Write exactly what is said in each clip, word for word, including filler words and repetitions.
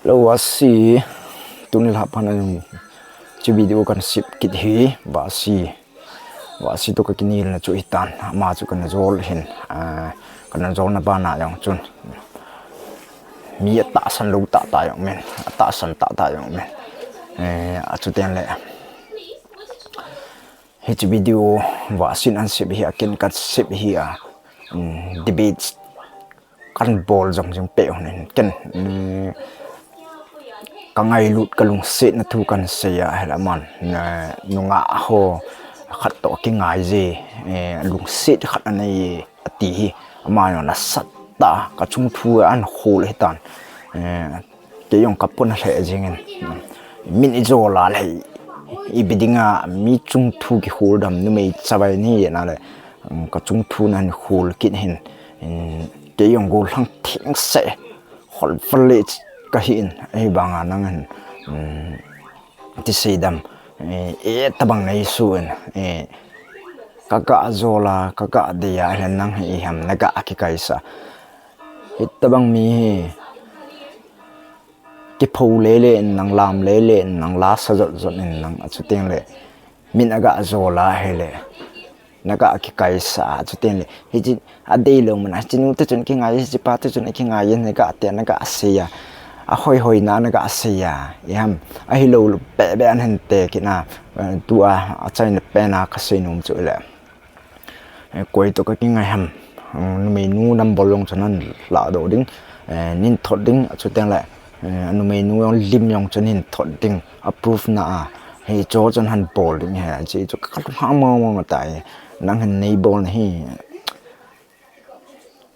Hello, Vasi. Tuni lha phan a jong chu video kan sip kit hi, Vasi. Vasi to ka kinel na chu hitan, ama chu kana jol hin, ah, kana jol na bana jong chun. Mi atahsan lou tah tah jong men, atahsan tah tah jong men. Eh, achuti le. Hiche video Vasi in asip hi a, ken kasip hi a, um, debates kan bol jong jing pe hon in ken, um, ka ngailut ka lungsetna thu kan sei a, hela man, eh, nungah ho khat to kingai je, eh, lungset khat anei ati hi, ama jong nasat tah a ka chung thu ahin khol hitan, eh, Kei jong ka pon lheh jingin. Min i jol a le, ipi dinga mi chung thu kikhol dem, numei chavai nahi na le, um, ka chung thu nahin khol kit hin. Um, kei jong gollhang theng seh, hol val le ka hi in, ahivanga nangin, um, ti sei dem, eh, eh, tabang nei su in, eh, ka ga jol a, ka ga dei a, le nang hi ham, na ga kikaisa. Hitabang mi hi, kipho lele in nang, lam lele in nang, la sa jot jot in nang, achuti le min aga jol a hile, na ga kikaisa, achuti le hiche adei lou man a, hiche nu te chun kingai, hiche pa te chun kingai, na ga te, na ga sei a, ahoi hoi na, na ga sei a, iham, ahilou lou pe pe an hen te kina, eh, tua, achaina pen a ka sei nom chu le. Eh, koi to ka kingai ham. Hmm, numei nu number jong chun ahin ladoh ding. Eh, nin thot ding, achuti le, eh, numei nu jong lim jong chun nin thot ding. Approve na a. Hicho chun ahin bol ding hi. Hichu ka lung hang mong mong tai. Nang hin nei bol na hi.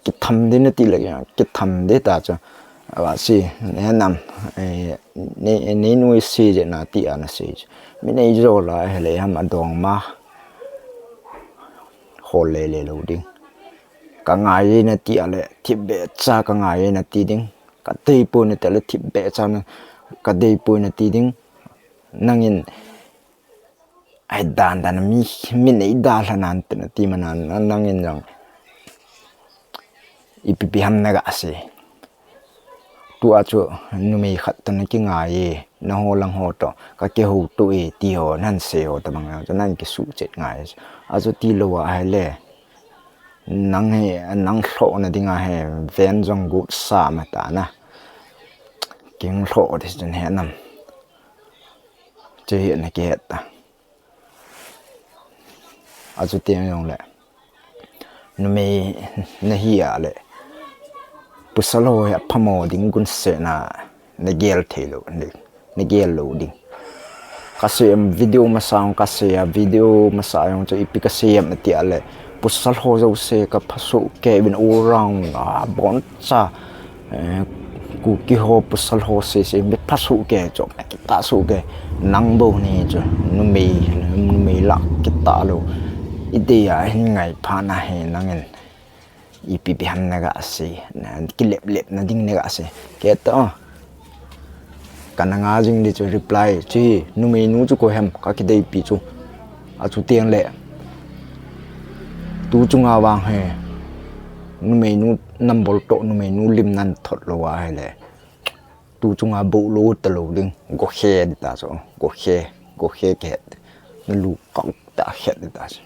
Kitham ding nati le, kitham ding ta chu. Vasi, nei nam, eh, nei, nei nu sei je nati a na sei chu. Mi nei jol a hile ham adong ma. Hol lele lou ding. Ka ngai e nati a le, thipbeh cha ka ngai e nati ding. Ka dei poi nati a le, thipbeh cha na, ka dei poi nati ding. Nangin, ahi dan dan mi, mi nei dalha nante nati man a, nangin jong. Ipi pi ham na ga sei. Tua chu numei khat to na kingai e, na ho lang ho to, ka kihou to e, ti ho, nan sei ho, tabang jong, nan kisuhchet ngai. Achuti lou a hile, nang hi, nang lhoh na ding a hi, ven jong gut sa ma ta na. King lhoh ding chun he nam. Chu hi na kihet ta. Achuti jong le. Numei na hi a le. Pasal ho hi aphamo ding gun se na, na gel thei lou ding. Na gel lou ding. Ka sei em video masa jong ka sei a, video masa jong chu ipi ka sei em ati a le. Pasal ho jouse ka phasoh kei uvin all round a bon cha. Eh, Kuki ho pasal ho sei sei, mi phasoh kei chu, mi kitah soh kei, nang bou nahi chu, numei, numei lah kitah lou. I dei a hin ngai phat na hi nangin, ipi pi ham na ga sei, na kilep lep na ding na ga sei. Kei to, ka na nga jing ding chu reply, chu hi, numei nu chu koi ham, ka kideipi chu. Achuti le, tu chunga vang hi, numei nu number to, numei nu lim nan thot lou a hile. Tu chunga bou lou ta lou ding, go khe ding ta chu, go khe, go khe ke, na lu kau ta khe ding ta chu.